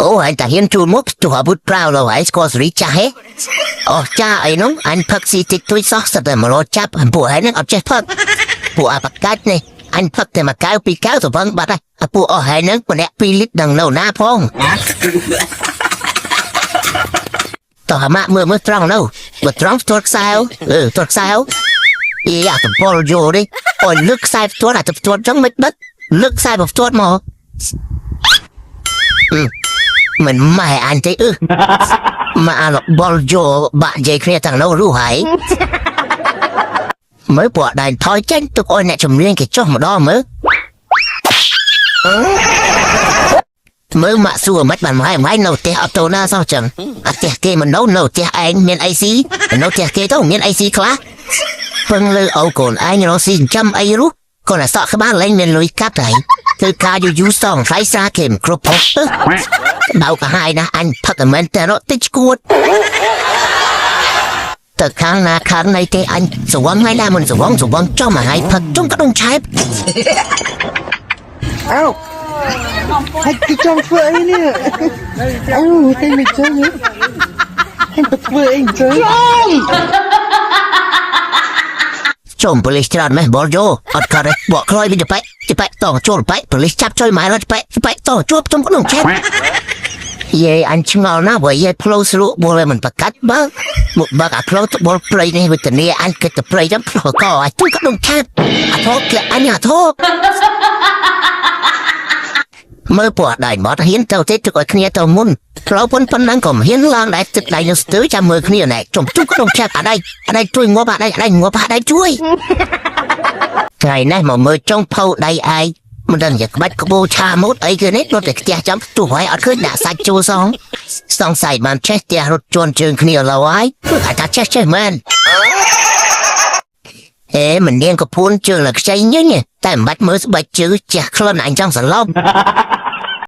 អូអញតាហ៊ានជួលមកទោះអាវុធប្រាវឡើយឯងស្គាល់សេរីចាស់ហេអូចាអីនោះអញផឹកស៊ីតិចតួចសោះសិតតែមករកចាប់ពួកឯងនឹងអត់ចេះផឹកពួកអាបកាច់នេះអញផឹកតែមួយកែវពីរកែវទៅវឹងបាត់ហើយអាពួកអស់ហើយនឹងម្នាក់2លីត្រនឹងនៅណាផងតោះអាម៉ាក់មើលមើលត្រង់នៅបើត្រង់ផ្ទាត់ខ្សែអឺផ្ទាត់ខ្សែអីអាតំពលយោនេះអូយលើកខ្សែផ្ទាត់អាទៅផ្ទាត់ចឹងមិនដឹកលើកខ្សែមកផ្ទាត់មកអឺមិនម៉ែអញទេអឺមកអារបលយោបាក់និយាយគ្នាទាំងនោះរុះហើយមើលពួកដែនថយចេញទុកឲ្យអ្នកជំនាញគេចុះម្ដងមើលមើលម៉ាក់សួរមិនបានម៉ែម៉ែនៅផ្ទះអត់ទៅណាសោះចឹងអត់ផ្ទះគេមិននៅនៅផ្ទះឯងមានអីស៊ីនៅផ្ទះគេទៅមានអីស៊ីខ្លះពឹងលើអូកូនឯងរកស៊ីចិញ្ចឹមអីរុះកូនអាសក់ក្បាលលែងមានលុយកាប់ហើយធ្វើការយូរយូរសងថ្លៃស្រាគេមិនគ្រប់ផងដៅកាហាយណាស់អញផឹកតែមែនតែរត់តិចឈួតទៅខាងណាខាងណីទេអញសវងថ្ងៃណាមិនសវងសវងចុះមួយថ្ងៃផឹកជុំក្ដុងឆែប អោហើយគេចង់ធ្វើអីនេះអោតែមិនចឹងហើយទៅធ្វើអីចឹង ជុំប៉ូលីសច្រើនម៉េះបលយោអត់កើតទេបកក្រោយវិញទៅបែកទៅបែកតចូលបែកប៉ូលីសចាប់ចុយម៉ែរត់បែកបែកតជួបជុំក្ដុងឆែបយេអញឆ្ងល់ណាស់បើយេផ្លូវស្រួលបលមិនប្រកាច់បើមកបើកអាផ្លូវទៅបលព្រៃនេះវេទនាអញគិតទៅព្រៃចឹងផ្លូវកអញជួយក្ដុងឆែបអាធោកអញអាធោមើលពណ៌ដៃមកហ៊ានទៅទេទុកឲ្យគ្នាទៅមុនផ្លូវប៉ុនប៉ុណ្ណឹងក៏មិនហ៊ានឡើងដែរទឹកដៃនៅស្ទើចាំមើលគ្នាណែជុំជុំក្នុងឆាប់អាដៃអាដៃជួយងាប់អាដៃអាដៃងាប់អាដៃជួយថ្ងៃនេះមកមើលចុងផៅដៃឯងមិនដឹងជាក្បាច់ក្បូឆាម៉ូតអីគេនេះរត់តែខ្ទះចាំទោះហើយអត់ឃើញដាក់សាច់ចូលសងសង្ស័យបានចេះផ្ទះរត់ជន់ជើងគ្នាឡើយហើយគឺអាចថាចេះចេះមែនអេមិននាងក៏ពួនជើងលខ្ចីញញតែមិនបាច់មើលស្បែកជើងជះក្លិនអញចង់សន្លប់